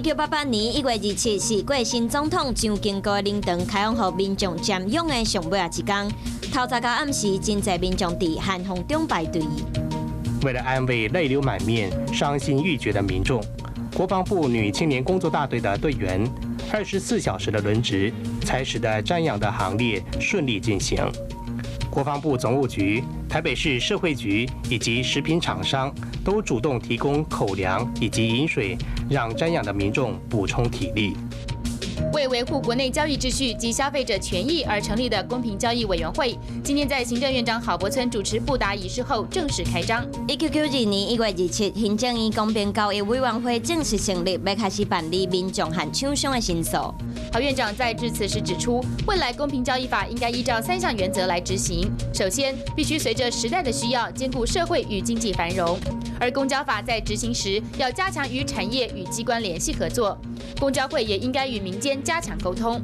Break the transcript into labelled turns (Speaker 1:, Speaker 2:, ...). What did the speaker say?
Speaker 1: 1988年1月27是過身總統蔣經國靈堂開放予民眾瞻仰的上尾一工。透早到暗時，真濟民眾佇寒風中排隊。
Speaker 2: 為了安慰淚流滿面、傷心欲絕的民眾，國防部女青年工作大隊的隊員24小時的輪值，才使得瞻仰的行列順利進行。國防部總務局、台北市社會局以及食品廠商都主動提供口糧以及飲水，讓瞻仰的民眾補充體力。
Speaker 3: 為維護國內交易秩序及消費者權益而成立的公平交易委員會，今天在行政院長郝柏村主持布達儀式後正式開張。
Speaker 1: 1992年1月27，行政院公平交易委員會正式成立，欲開始辦理民眾和廠商的申訴。
Speaker 3: 郝院長在致辭時指出，未來公平交易法應該依照三項原則來執行。首先，必須隨着時代的需要，兼顧社會與經濟繁榮；而公交法在執行時，要加強與產業與機關聯繫合作，公交會也應該與民間加強溝通。